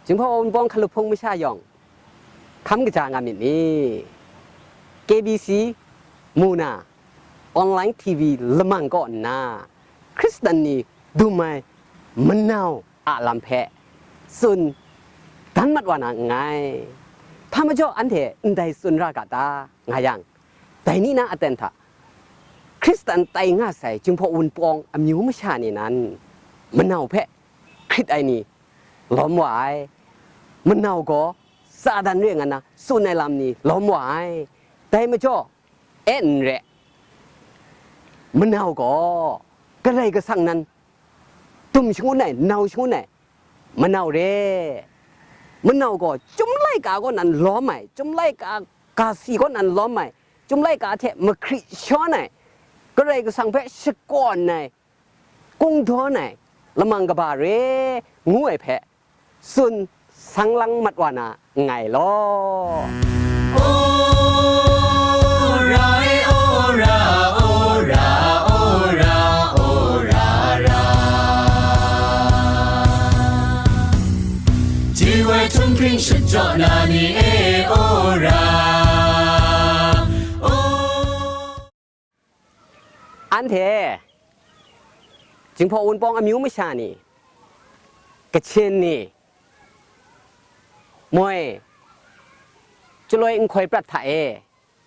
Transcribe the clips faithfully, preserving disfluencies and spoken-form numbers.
Jinghpaw Wunpawng hkalup hpung masha yawng, hkam kaja nga myit ni? K B C mu na, online T V lamang kaw nna, Hkristan ni dum ai manau a lam hpe tsun dan mat wa na nngai. Hpa majaw anhte ndai tsun ra ga ta nga yang, dai ni na aten hta, Hkristan tai nga sai Jinghpaw Wunpawng amyu masha ni nan, manau hpe hkrit ai ni lawm wa ai, manau gaw Satan re ngan na tsun ai lam ni lawm wa ai. Dai majaw, e n re, manau gaw Karai Kasang nan dum shangun ai, nau shangun ai, manau re. Manau gaw chyum laika kaw nan lawm ai, chyum laika ga si kaw nan lawm ai, chyum laika hte mahkri shawn ai, Karai Kasang hpe shakawn ai, kungdawn ai, lamang kaba re, ngu ai hpe tsun sang lang mat wa na nngai law. Ora e, ora, ora, ora, ora, ra. Ji wai htung hpring shut jaw na ni e, ora. Anhte Jinghpaw Wunpawng amyu masha ni, Kachin ni, moi, chyaloi nhkoi prat hta e,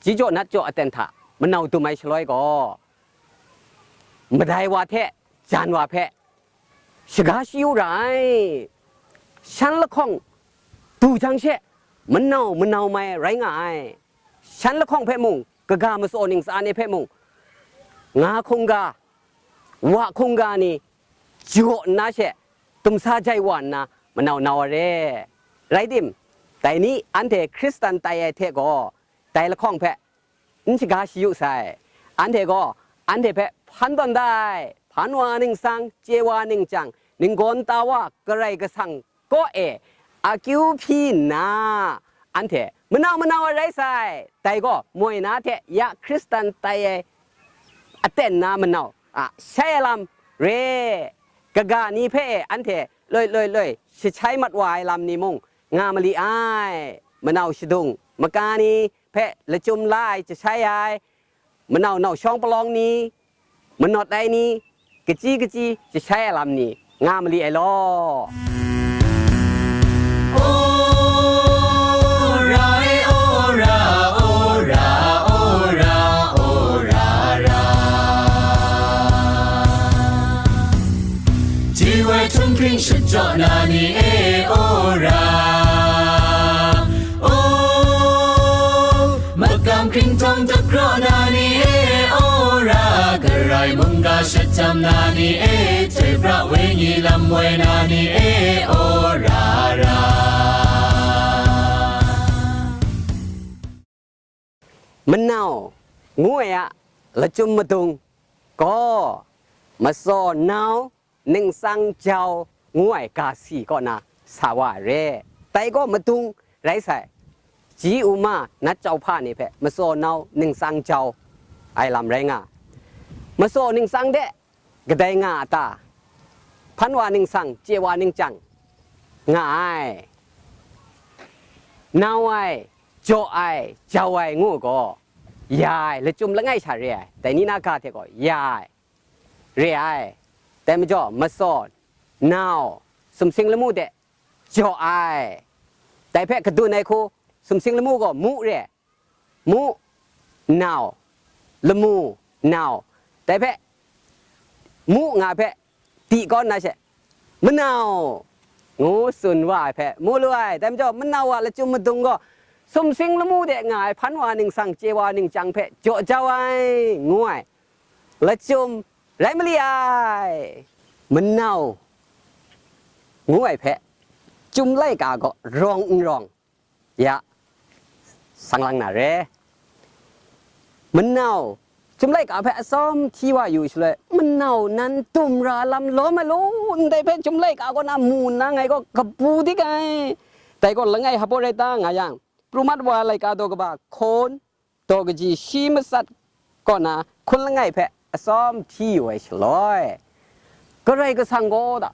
ji jaw nat jaw aten hta manau dum ai shaloi gaw, madai wa hte jan wa hpe shaga shi yu ra ai. Shan lahkawng du jang she, manau manau mai rai nga ai. Shan lahkawng hpe mung, kaga matsaw ningsa ni hpe mung, nga hkungga, wa hkungga ni jaw nna she, dumsa jai wa nna manau nau ai re. Rai tim, dai ni anhte Hkristan tai ai hte gaw, dai lahkawng hpe n shaga shi yu sai. Anhte gaw, anhte hpe hpan tawn da ai, hpan wa ningsang, chye wa ningchyang, ninggawn ta wa Karai Kasang kaw e akyu hpyi nna, anhte manau manau ai rai sai. Dai gaw, moi na hte ya Hkristan tai ai aten na manau a shai ai lam re. Kaga ni hpe e anhte loi loi loi shachai mat wa ai lam ni mung nga mali ai. Manau shadung maka ni hpe lachyum la ai jashai ai, manau nau shawng palawng ni, manawt ai ni, kachyi kachyi jashai ai lam ni nga mali ai law. Ora e, ora, ora, ora, ora, ra. Ji wai htung hpring shut jaw na ni e, ora. O, magam hkringhtawng dakraw na ni e, ora. Karai mungga shachyam na ni e, chyoi pra wenyi lam woi na ni e, ora, ra. Manau ngu ai a lachyum madung gaw, matsaw nau ningsang jau ngu ai ga si kaw na sa wa ai re. Dai gaw madung rai sai, ji u ma nat jau hpa ni hpe matsaw nau ningsang jau ai lam rai nga. Matsaw ningsang de kadai nga a ta? Hpan wa ningsang, chye wa ningchyang nga ai, nau ai, jaw ai, jau ai ngu gaw, ya ai, lachyum langai sha re ai, dai ni na ga hte gaw ya ai, re ai. Dai majaw, matsaw, nau, sumsing lamu de jaw ai. Dai hpe kadun ai hku, sumsing lamu gaw mu re, mu, nau, lamu, nau. Dai hpe mu nga hpe di kaw nna she, manau, ngu tsun wa ai hpe mu lu ai. Dai majaw, manau a lachyum madung gaw, sumsing lamu de nga ai hpan wa ningsang, chye wa ningchyang hpe jaw jau ai, ngu ai lachyum rai mali ai. Manau ngu ai hpe chyum laika gaw rawng n rawng, ya, sang lang na re. Manau, chyum laika hpe atsawm hti wa yu shaloi, manau nan dum ra lam lawm ai law, ndai hpe chyum laika kaw na mu nna ngai gaw kabu dik ai. Dai gaw langai hpaw rai ta nga yang, pru mat wa laika daw kaba hkawn, daw kaji shi matsat kaw na hkun langai hpe atsawm hti yu ai shaloi, Karai Kasang gaw da,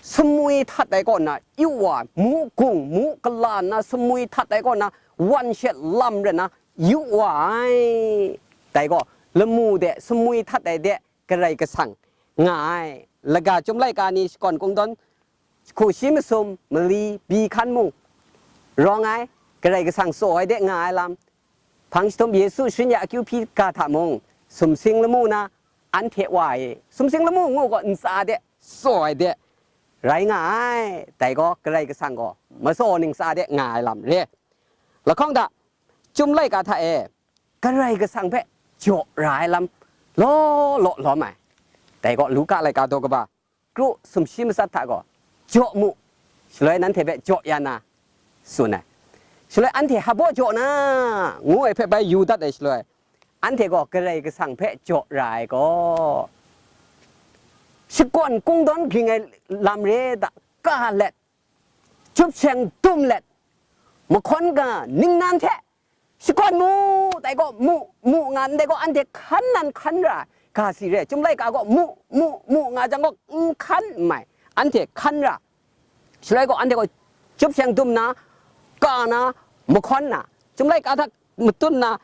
sumwi htat ai kaw na yu wa, mu gung, mu gala nna sumwi htat ai kaw na wan shet lam rai na yu wa ai. Dai gaw, lamu de sumwi htat ai de Karai Kasang nga ai. Laga Chyum laika ni shakawn kungdawn, hku shi masum, mali, bi hkan mung rawng ai, Karai Kasang tsaw ai de nga ai lam, hpang jahtum Yesu sharin ya akyu hpyi ga hta mung, sumsing lamu na anhte wa e, sumsing lamu ngu gaw ntsa de tsaw ai de rai nga ai. Dai gaw Karai Kasang gaw matsaw ningsa de nga ai lam re. Lahkawng hta, Chyum laika hta e Karai Kasang hpe jaw ra ai lam law law lawm ai. Dai gaw Luka laika daw kaba kru sumshi matsat hta gaw, jaw mu, shaloi nanhte hpe jaw ya na, tsun ai. Shaloi anhte hpa baw jaw na, ngu ai hpe bai yu dat ai shaloi, anhte gaw Karai Kasang hpe jaw ra ai gaw, shakawn kungdawn ging ai lam re da, ka let, chyupsheng dum let, mahkawn ga ningnan hte shakawn mu, dai gaw mu, mu nga ndai gaw, anhte hkan nan hkan ra, ga si re, Chyum laika gaw mu, mu, mu nga jang gaw, n hkan n mai, anhte hkan ra, shaloi gaw anhte gaw chyupsheng dum na, ka na, mahkawn na, Chyum laika hta matut na,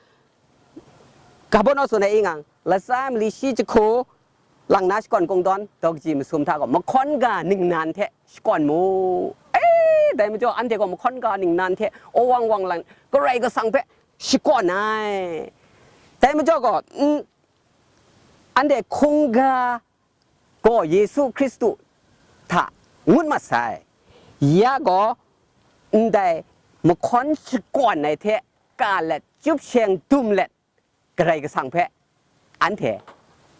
ga baw naw tsun ai i ngang, latsa ai mali shi jahku lang na shakawn kungdawn, daw kaji masum hta gaw, mahkawn ga ningnan hte shakawn mu. E, dai majaw anhte gaw mahkawn ga ningnan hte awang wang lang Karai Kasang hpe shakawn ai. Dai majaw gaw, n, anhte hkungga gaw Yesu Hkristu hta ngut mat sai. Ya gaw ndai mahkawn shakawn ai hte ka let, chyupsheng dum let, Karai Kasang hpe anhte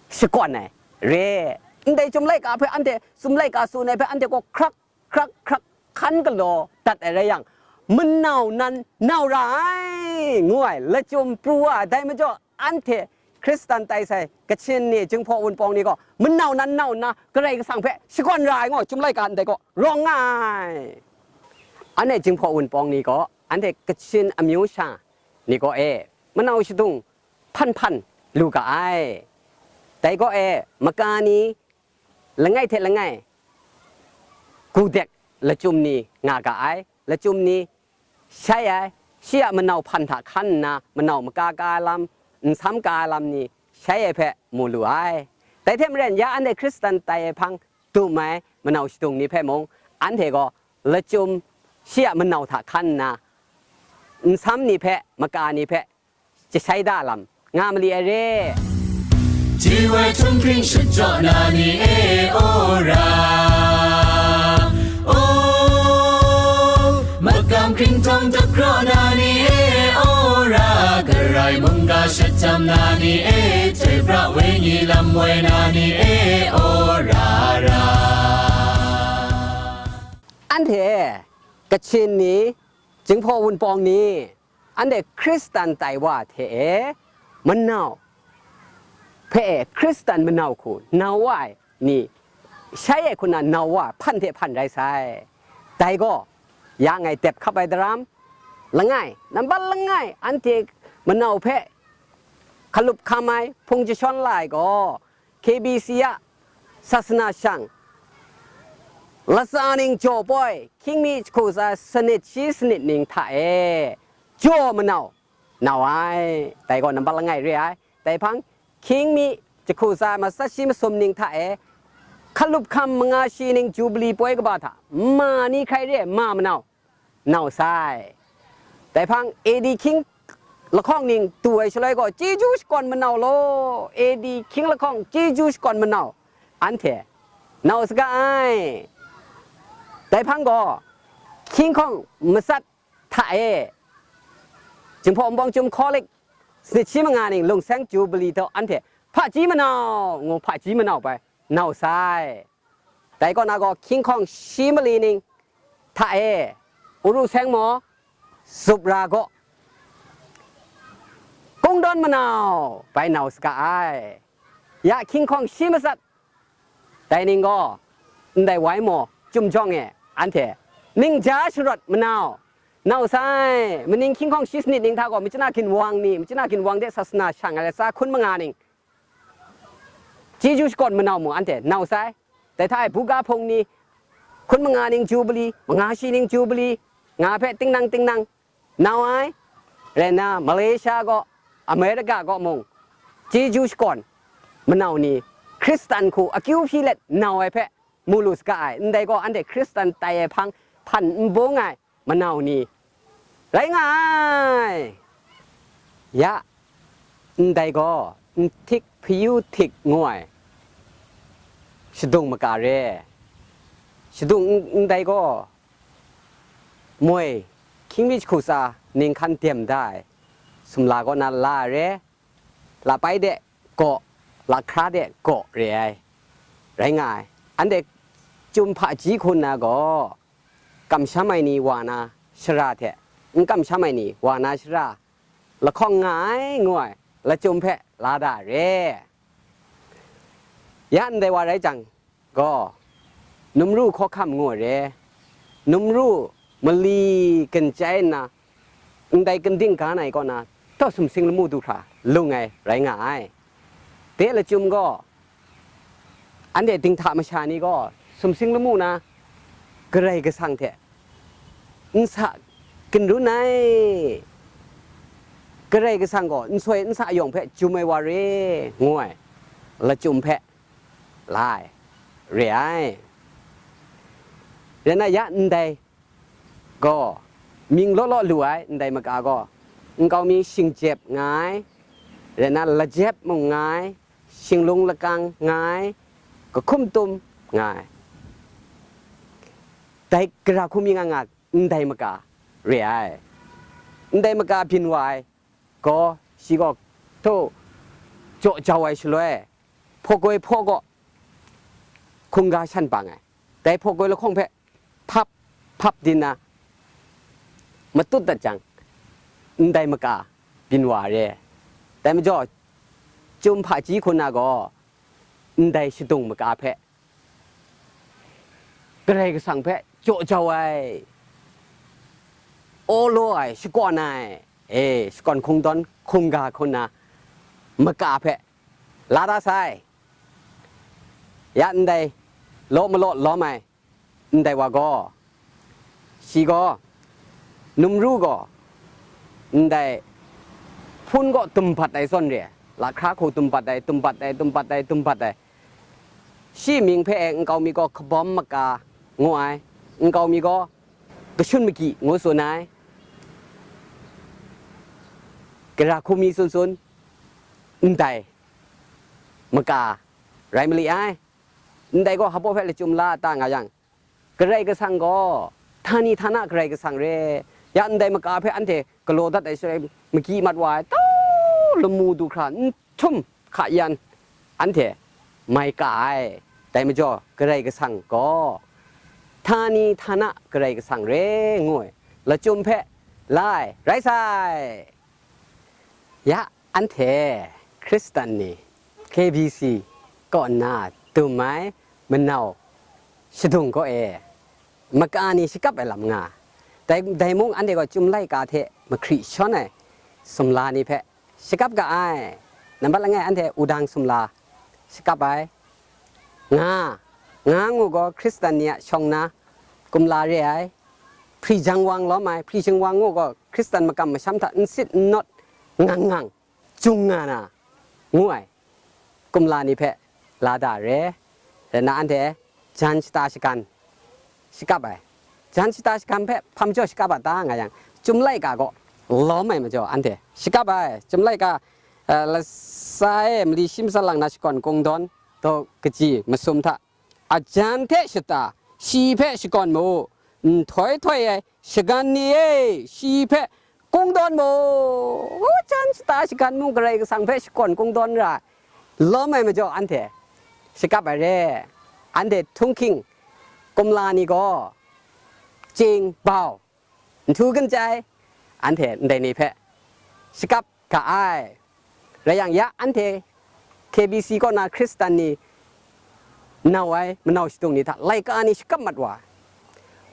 shakawn ai re. Ndai Chyum laika hpe anhte, Chyum laika tsun ai hpe anhte gaw hkrak, hkrak, hkrak hkan galaw dat ai rai yang, manau nan nau ra ai, ngu ai lachyum pru wa ai. Dai majaw, anhte Hkristan tai sai Kachin ni, Jinghpaw Wunpawng ni gaw manau nan nau nna Karai Kasang hpe shakawn ra ai ngaw, Chyum laika ndai gaw rawng nga ai. Anhte Jinghpaw Wunpawng ni gaw anhte Kachin amyu sha ni gaw e, manau shadung hpan hpan lu ga ai. Dai gaw e, maka ni langai hte langai gudek lachyum ni nga ga ai. Lachyum ni shai ai, shi a manau hpan hta hkan nna, manau maka ka ai lam, nsam ka ai lam ni shai ai hpe mu lu ai. Dai hte maren, ya anhte Hkristan tai ai hpang dum ai manau shadung ni hpe mung, anhte gaw lachyum shi a manau hta hkan nna, nsam ni hpe, maka ni hpe, jashai da lam nga mali ai re. Ji wai htung hpring shut jaw na ni e, o ra. O, magam hkringtong dakraw na ni e, o ra. Karai mungga shat jam na ni e, jai pra wenyi lam woi na ni e, o ra ra. Anhte Kachin ni, Jinghpaw Wunpawng ni, anhte Hkristan tai wa hte e, manau hpe e, Hkristan manau hku nau wa ai ni, shai ai hku na nau wa hpan hte hpan rai sai. Dai gaw, ya ngai dep hkap ai daram, langai, nambat langai, anhte manau hpe hkalup hkam ai, hpung jashawn la ai gaw, K B C a sasana shang, latsa ning jaw poi, hkying mi jahku tsa sanit shi sanit ning hta e, jaw manau nau ai, dai gaw nambat langai re ai. Dai hpang, hkying mi jahku tsa matsat shi masum ning hta e, hkalup hkam manga shi ning Jubili poi kaba hta, ma ni hkrai re ai, ma manau nau sai. Dai hpang, A D hkying lahkawng ning du ai shaloi gaw, chyeju shakawn manau law, A D hkying lahkawng chyeju shakawn manau, anhte nau saga ai. Dai hpang gaw, hkying hkawng matsat hta e, Jinghpaw Wunpawng Chyum Hkawlik sanit shi manga ning lungseng Jubili htaw anhte hpaji manau ngu hpaji manau bai nau sai. Dai kaw na gaw, hkying hkawng shi mali ning hta e, Uru Seng maw, Zup Ra gaw, kungdawn manau bai nau saga ai. Ya hkying hkawng shi matsat, dai ning gaw, ndai wai maw, Chyum jawng e, anhte ningja sharawt manau nau sai. Maning hkying hkawng shi sanit ning hta gaw, machyin a ginwang ni, machyin a ginwang de sasana shang ai latsa hkun manga ning, chyeju shakawn manau mung anhte nau sai. Dai hta e buga hpung ni, Hkun manga ning Jubili, manga shi ning Jubili nga hpe tingnang tingnang nau ai, rai nna Malaysia gaw, America gaw mung, chyeju shakawn manau ni, Hkristan hku akyu hpyi let nau ai hpe mu lu saga ai, ndai gaw anhte Hkristan tai ai hpang hpan n bung ai manau ni rai nga ai. Ya, ndai gaw nhtik hpayu htik ngu ai shadung maka re. Shadung n-, ndai gaw moi hkying mi jahku tsa ninghkan dem da ai sumla kaw na la ai re. Lapai de gaw, lahkra de gaw re ai, rai nga ai. Anhte chyum hpaji hku nna gaw, kamsham ai ni wa na shara hte, n kamsham ai ni wa na shara lahkawng nga ai, ngu ai lachyum hpe la da re. Ya ndai wa rai jang, gaw, numru hkawhkam ngu ai re, numru mali ganchyai nna, ndai kanding ga na ai kaw na, taw sumsing lamu du hkra lung ai rai nga ai. De lachyum gaw, anhte dinghta masha ni gaw sumsing lamu na Karai Kasang hte n sa ginrun ai, Karai Kasang gaw nsoi nsa yawng hpe jum ai wa re, ngu ai lachyum hpe la ai re ai. Rai nna ya ndai gaw, mying law law lu ai ndai maka gaw, nkau mi shingjep nga ai, rai nna lajep mung nga ai, shinglung lakang nga ai, kahkum tum nga ai. Dai gara hku mi nga nga ndai maka re ai. Ndai maka byin wa ai gaw, shi gaw, hto jaw jau ai shaloi, hpawgoi hpaw gaw hkungga shan bang ai. Dai hpawgoi lahkawng hpe hpap hpap di nna matut dat jang, ndai maka byin wa re. Dai majaw, chyum hpaji hku na gaw, ndai shadung maka hpe, Karai Kasang hpe jaw jau ai, awlaw ai, shakawn ai, e, shakawn hkungdawn hkungga hku nna maka hpe la da sai. Ya ndai law malaw lawm ai ndai wa gaw, shi gaw, numru gaw, ndai hpun gaw tumbat ai zawn re ai, lahkra hku tumbat ai, tumbat ai, tumbat ai, tumbat ai. Shi mying hpe e nkau mi gaw kabawm maka ngu ai, nkau mi gaw kashun magyi ngu tsun ai, gara hku mi tsun tsun, ndai maka rai mali ai. Ndai gaw hpaw hpe lachyum la a ta nga yang, Karai Kasang gaw, htani htana Karai Kasang re, ya ndai maka hpe anhte galaw dat ai shaloi, magyi mat wa ai, tau lamu du hkra, n htum hka yan, anhte mai ka ai. Dai majaw, Karai Kasang gaw, htani htana Karai Kasang re, ngu ai lachyum hpe la ai rai sai. Ya, anhte Hkristan ni K B C kaw nna dum ai manau shadung kaw e, maka ni shakap ai lam nga, dai, dai mung anhte gaw Chyum Laika hte mahkri shawn ai sumla ni hpe shakap ga ai. Nambat langai anhte wudang sumla shakap ai. Nga, nga ngu gaw Hkristan ni a shawng na kumla re ai. Hpri jang wang lawm ai, hpri jang wang ngu gaw Hkristan makam masham hta n sit n nawt ngang ngang, jung nga na, ngu ai kumla ni hpe la da re. Rai nna anhte jan shata shagan shakap ai. Jan shata shagan hpe hpa majaw shakap a ta nga yang, Chyum Laika gaw lawm ai majaw anhte shakap ai. Chyum Laika, eh, lasa e mali shi matsat lang na shakawn kungdawn daw kaji masum hta, a jan hte shata shi hpe shakawn mu, nhtoi htoi ai shagan ni e, shi hpe kungdawn mu. Jan shata shagan mung Karai Kasang hpe shakawn kungdawn ra ai, lawm ai majaw anhte shakap ai re. Anhte htunghking kumla ni gaw, chying bau, nhtu ganchyai, anhte ndai ni hpe shakap ga ai. Rai yang, ya anhte K B C kaw na Hkristan ni nau ai manau shadung ni hta laika ni shakap mat wa ai.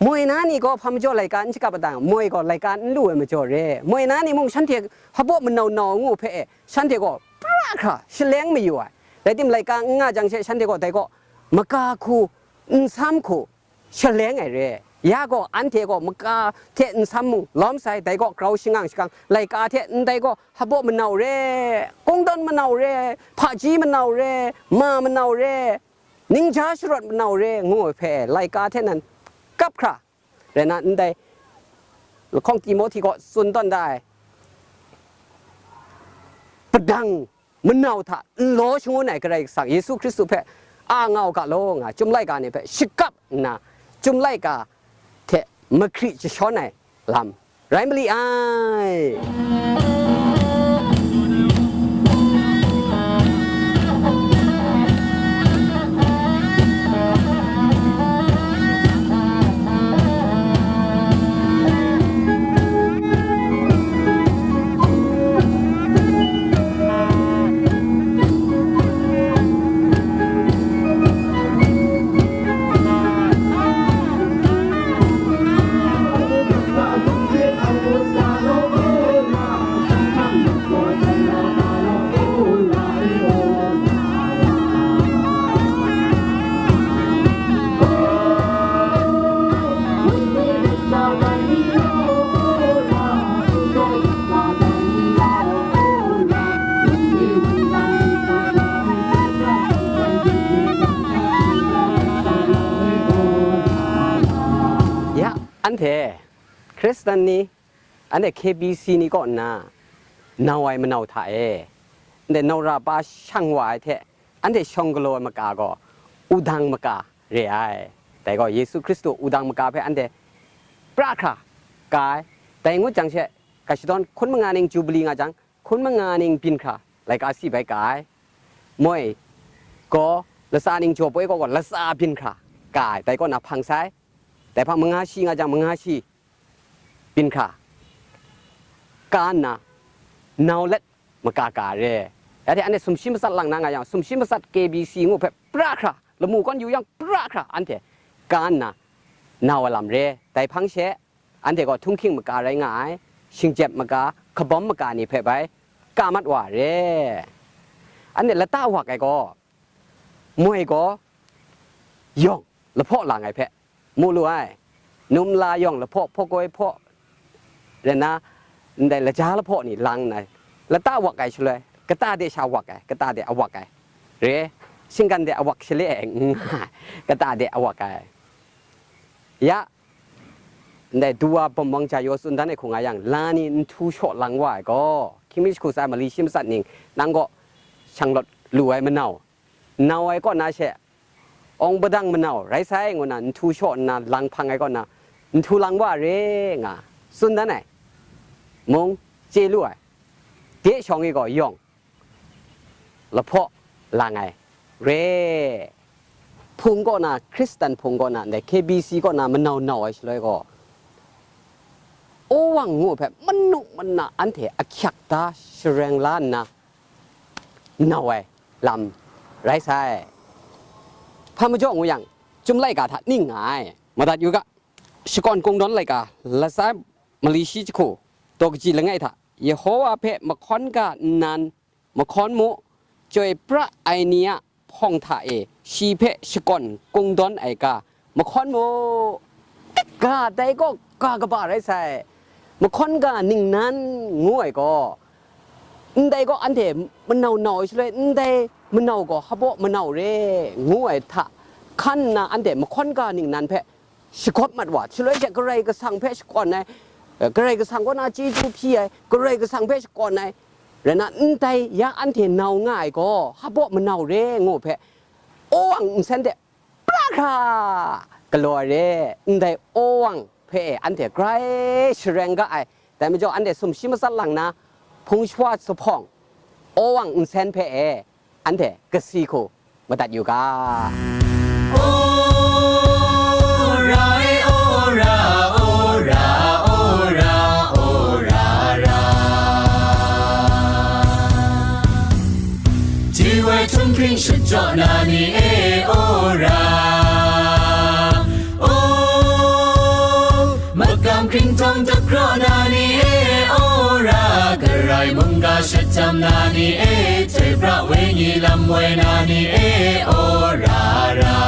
Moi na ni gaw hpa majaw laika n shakap a ta, moi gaw laika n lu ai majaw re. Moi na ni mung shanhte hpabaw manau nau ngu hpe e, shanhte gaw pra hkra shaleng mayu ai. Rai tim, laika n nga jang she, shanhte gaw dai gaw maka hku, nsam hku, shaleng ai re. Ya gaw, anhte gaw maka hte nsam mung lawm sai, dai gaw grau shangang shakang laika hte ndai gaw hpabaw manau re, kungdawn manau re, hpaji manau re, ma manau re, ningja sharawt manau re, ngu ai hpe laika hte nan kap hkra, rai na, ndai lahkawng Timohti gaw tsun tawn da ai. Padang manau hta nlaw shangun ai Karai Kasang Yesu Hkristu hpe a ngau ga law nga, Chyum laika ni hpe shakap nna, Chyum laika hte mahkri jashawn ai lam rai mali ai. Ya, anhte Hkristan ni, anhte K B C ni kaw nna nau ai manau hta e, ndai nau ra pa shang wa ai hte, anhte shawng galaw ai maka gaw wudang maka re ai. Dai gaw Yesu Hkristu wudang maka hpe anhte pra hkra ka ai. Dai ngut jang she, ga shadawn hkun manga ning Jubili nga jang, hkun manga ning byin hkra laika si bai ka ai. Moi gaw latsa ning jaw poi gaw gaw latsa byin hkra ka ai. Dai kaw na hpang sai. Dai hpang manga shi nga jang, manga shi byin hkra ka nna, nau let maka ka re. Ya hte anhte sumshi matsat lang na nga yang, sumshi matsat K B C ngu hpe pra hkra, lamu kawn yu yang pra hkra, anhte ka nna nau ai lam re. Dai hpang she, anhte gaw htunghking maka rai nga ai, shingjep maka, kabawm maka ni hpe bai ka mat wa re. Anhte lata wak ai gaw, moi gaw yawng lahpaw lang ai hpe mu lu ai. Num la yawng lahpaw, hpawgoi hpaw, rai na, ndai laja lahpaw ni lang nna, lata wak ai shaloi, kata de sha wak ai, kata de a wak ai re, shinggan de a wak shale ai, kata de a wak ai. Ya, ndai duwa bawm wang ja yaw tsun dan ai hku nga yang, la ni nhtu shaw lang wa ai gaw, hkying mi jahku tsa mali shi matsat ning nang kaw shanglawt lu ai manau, nau ai kaw na she, awng padang manau rai sai ngu na nhtu shaw nna lang hpang ai kaw na, nhtu lang wa re nga tsun dan ai mung chye lu ai. De shawng e gaw yawng lahpaw lang ai re. Hpung kaw na, Hkristan hpung kaw na, ndai K B C kaw na manau nau ai shaloi gaw, Awang ngu hpe manu mana anhte ahkyak da shareng la nna nau ai lam rai sai. Hpa majaw ngu yang, Chyum laika hta ning nga ai. Madat yu ga, Shakawn Kungdawn laika, latsa mali shi jahku, daw kaji langai hta, Yehova hpe mahkawn ga nnan, mahkawn mu, chyoi pra ai ni a hpawng hta e shi hpe shakawn kungdawn ai ga, mahkawn mu. Ga dai gaw ga kaba rai sai, mahkawn ga ningnan ngu ai gaw, ndai gaw anhte manau nau ai shaloi, ndai manau gaw hpabaw manau re ngu ai hta hkan nna, anhte mahkawn ga ningnan hpe shagawp mat wa, shaloi she Karai Kasang hpe shakawn ai, Karai Kasang kaw na chyeju hpyi ai, Karai Kasang hpe shakawn ai, rai na, ndai ya anhte nau nga ai gaw, hpabaw manau re ngu hpe, awang nsen de pra hkra galaw ai re, ndai awang hpe anhte grai shareng ga ai. Dai majaw, anhte sumshi matsat lang na, hpung shawa zuphpawng, awang nsen hpe e, anhte kasi hku madat yu ga. Ora e, ora, ora, ora, ora, ra. Jai htung hpring shut jaw na ni e, ora. O, makam hkringhtawng dakraw na ni e, ora, Karai mungga shut jam na ni e, Chyoi pra wenyi lam woi na ni e, ora ra.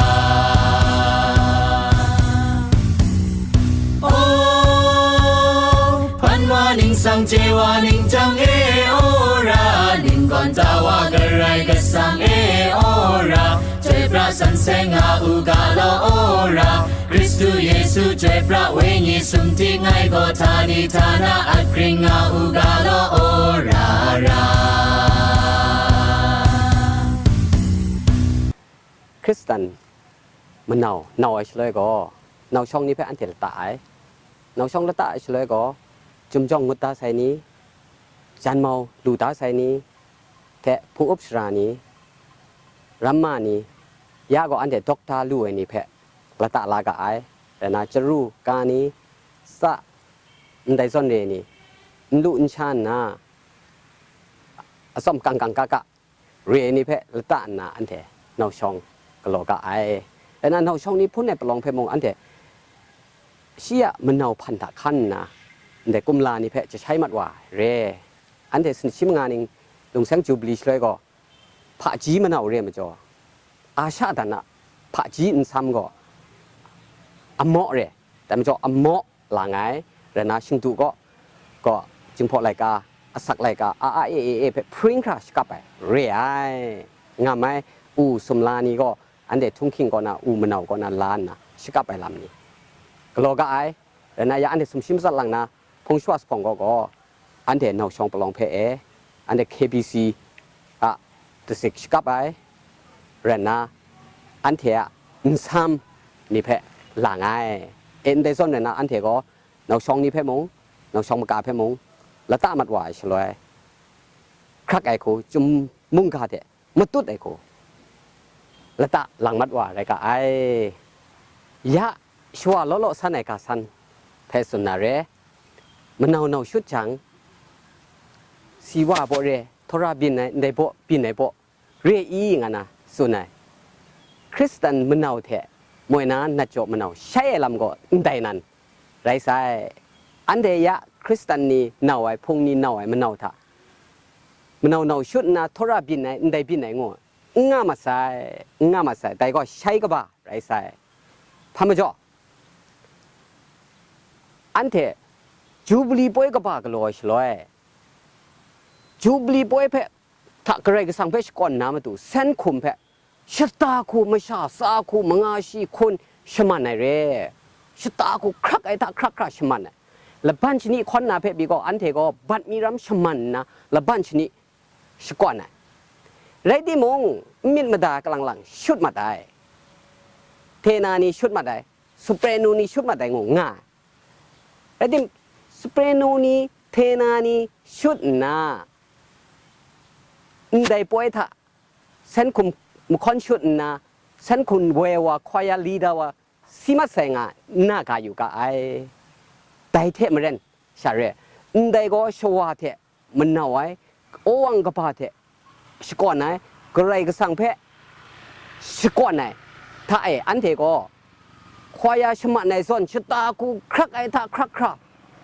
Ningsang chye wa ningtang e ora, ninggawn ta wa Karai Kasang e ora, chyoi pra san seng nga u ga law ora, Hkristu Yesu chyoi pra wenyi sumti ngai gaw htani htana akring nga u ga law ora ra. Hkristan manau nau ai shaloi gaw, naushawng ni hpe anhte lata ai. Naushawng lata ai shaloi gaw, chyum jawng ngut da sai ni, janmau lu da sai ni, hte hpung up sara ni, ramma ni, ya gaw anhte dokta lu ai ni hpe lata la ga ai. Rai na, chyaru ka ni, tsa ndai zawn re ni, n lu n sha nna, atsawm kang kang ka ka, re ai ni hpe lata nna anhte naushawng galaw ga ai. Rai na, naushawng ni hpun ai palawng hpe mung anhte shi a manau hpan hta hkan nna, ndai kumla ni hpe jashai mat wa ai re. Anhte sanshim nga ning lungseng jubli shaloi gaw, hpaji manau re ai majaw, Asha dan a hpaji nsam gaw amaw re. Dai majaw amaw lang ai, rai na, shingdu gaw, gaw, Jinghpaw laika, asak laika, a a e e e hpe hpring hkra shakap ai, re ai, ngam ai, u sumla ni gaw, anhte htunghking kaw na, u manau kaw na la nna shakap ai lam ni galaw ga ai, rai na, ya anhte sumshi matsat lang na, hpung shawa sa hpawng gaw gaw, anhte naushawng palawng hpe e, anhte K B C a dasik shakap ai, rai nna, anhte a nsam ni hpe lang ai. E, ndai zawn rai nna, anhte gaw naushawng ni hpe mung, naushawng maka hpe mung, lata mat wa ai shaloi, hkrak ai hku, chyum mungga hte matut ai hku, lata lang mat wa rai ga ai. Ya, shawa law law san ai ga san hpe tsun na re, manau nau shut jang, si wa baw re, htawra byin ai, ndai baw byin ai baw re i, nga na tsun ai. Hkristan manau hte moi na nat jaw manau shai ai lam gaw ndai nan rai sai. Anhte ya Hkristan ni nau ai, hpung ni nau ai manau hta, manau nau shut nna htawra byin ai, ndai byin ai ngu, n nga mat sai, n nga mat sai, dai gaw shai kaba rai sai. Hpa majaw, anhte Jubili poi kaba galaw ai shaloi, Jubili poi hpe hta Karai Kasang hpe shakawn na matu, sen hkum hpe shata hku, masha tsa hku, manga shi hkun shaman ai re. Shata hku hkrak ai hta hkrak hkra shaman ai. Laban shani hkawn na hpe pyi gaw, anhte gaw bat mi ram shaman nna, laban shani shakawn ai. Rai timung, n myit mada kalang lang shut mat ai. Htena ni shut mat ai, Suprenu ni shut mat ai ngu nga ai. Rai tim, Suprenu ni, Htena ni shut nna, ndai poi hta sen hkum mahkawn shut nna, sen hkum woi wa, hkawya li da wa, si mat sai nga, n na ga yu ga ai. Dai hte maren, sha re, ndai gaw shawa hte manau ai, awang kaba hte shakawn ai, Karai Kasang hpe shakawn ai hta e, anhte gaw hkawya shaman ai zawn, shata hku hkrak ai hta hkrak hkra,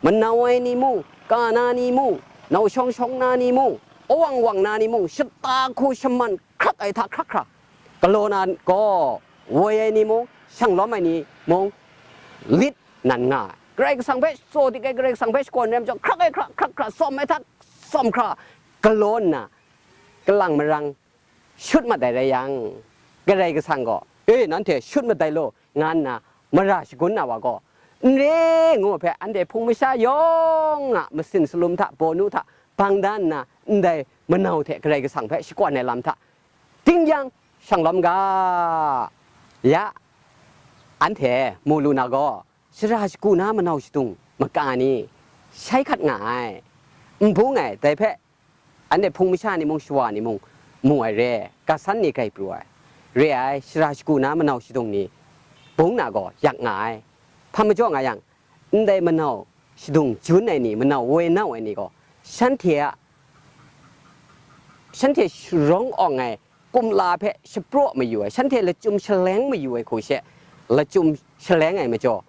manau ai ni mung, ka na ni mung, nau shawng shawng na ni mung, awang wang na ni mung, shata hku shaman hkrak ai hta hkrak hkra, galaw na gaw, woi ai ni mung, shanglawm ai ni mung, lit nan nga ai. Karai Kasang hpe tsaw dik ai, Karai Kasang hpe shakawn ai majaw, hkrak ai hkra, hkrak hkra, tsawm ai hta tsawm hkra, galaw nna, kalang marang shut mat ai rai yang, Karai Kasang gaw, "E, nanhte shut mat ai law," nga nna mara shagun na wa gaw, n re ngu hpe, anhte hpung masha yawng a masin salum hta, bawnu hta bang da nna, ndai manau hte Karai Kasang hpe shakawn ai lam hta, ding yang, shanglawm ga, ya, anhte mu lu na gaw, shara shagu na manau shadung maka ni shai hkat nga ai, n bung ai, dai hpe anhte hpung masha ni mung, shawa ni mung, mu ai re, ga san ni grai pru ai, re ai, shara shagu na manau shadung ni bung na gaw yak nga ai. Hpa majaw nga yang, ndai manau shadung jun ai ni, manau woi nau ai ni gaw, shanhte a, shanhte sharawng awng ai kumla hpe shapraw mayu ai, shanhte lachyum shaleng mayu ai hku she, lachyum shaleng ai majaw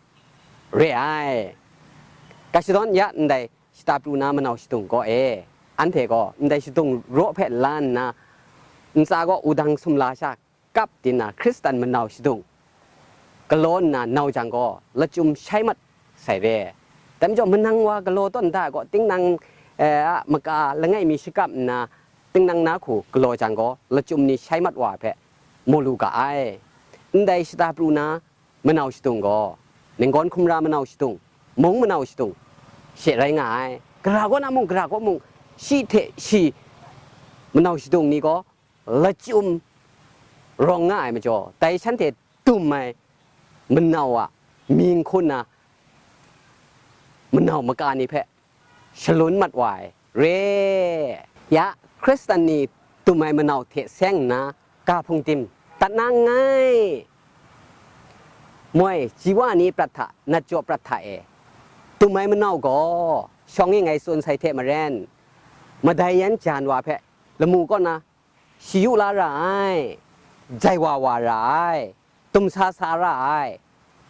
re ai. Ga shadawn ya ndai shata pru na manau shadung gaw e, anhte gaw ndai shadung raw hpe la nna, ntsa gaw wudang sumla sha kap di nna, Hkristan manau shadung galaw nna nau jang gaw, lachyum shai mat sai re. Dai majaw, manang wa galaw tawn da ai gaw, tinang, eh, a maka langai mi shakap nna, tinang na hku galaw jang gaw, lachyum ni shai mat wa ai hpe mu lu ga ai. Ndai shata pru na manau shadung gaw, ninggawn hkumra manau shadung, mung manau shadung she rai nga ai. Gara kaw na mung, gara kaw mung, shi hte shi manau shadung ni gaw lachyum rawng nga ai majaw, dai shanhte dum ai manau a mying hkun na manau maka ni hpe shalun mat wa ai re. Ya, Hkristan ni dum ai manau hte seng nna, ga hpung tim dat na nngai. Moi, ji wa ni prat hta, nat jaw prat hta e, dum ai manau gaw, shawng e ngai tsun sai hte maren, madai yan jan wa hpe lamu kaw na, shi yu la ra ai, jai wa wa ra ai, dumsa sa ra ai,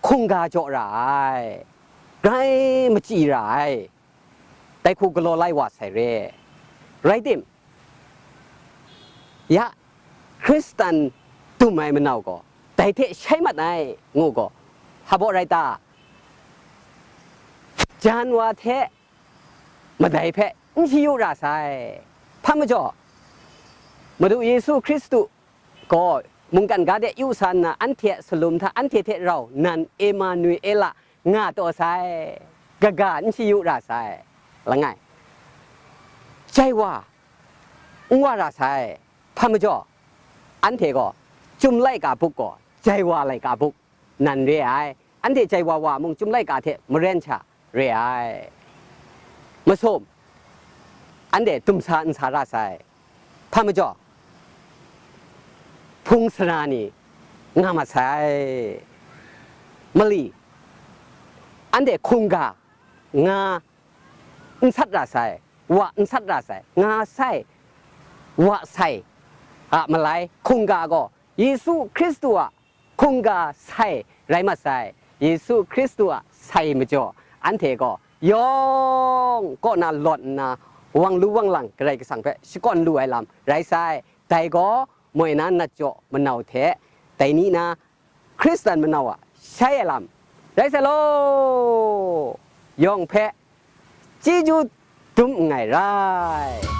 hkungga jaw ra ai, grai machyi ra ai, dai hku galaw lai wa sai re. Rai tim, ya, Hkristan dum ai manau gaw, dai hte shai mat ai, ngu gaw, hpa baw rai ta? Jan wa hte madai hpe n shayu ra sai. Hpa majaw, Madu Yesu Hkristu gaw mungkan ga de yu sa nna, anhte a salum hta anhte hte rau nan Emanuela nga taw sai, kaga n shayu ra sai, langai, jai wa n wa ra sai. Hpa majaw, anhte gaw, Chyum laika buk gaw, jai wa laika buk nan re ai. Anhte jai wa wa mung, Chyum laika hte maren sha re ai. Masum, anhte dumsa n sa ra sai. Hpa majaw, hpung sara ni nga mat sai. Mali, anhte hkungga nga n sat ra sai, wa n sat ra sai, nga sai, wa sai a malai hkungga gaw, Yesu Hkristu a hkungga sai rai mat sai. Yesu Hkristu a sai majaw, anhte gaw yawng kaw na lawt nna, wang lu wang lang Karai Kasang hpe shakawn lu ai lam rai sai. Dai gaw, moi na nat jaw manau hte, dai ni na Hkristan manau a shai ai lam rai sai law, yawng hpe chyeju dum nngai rai.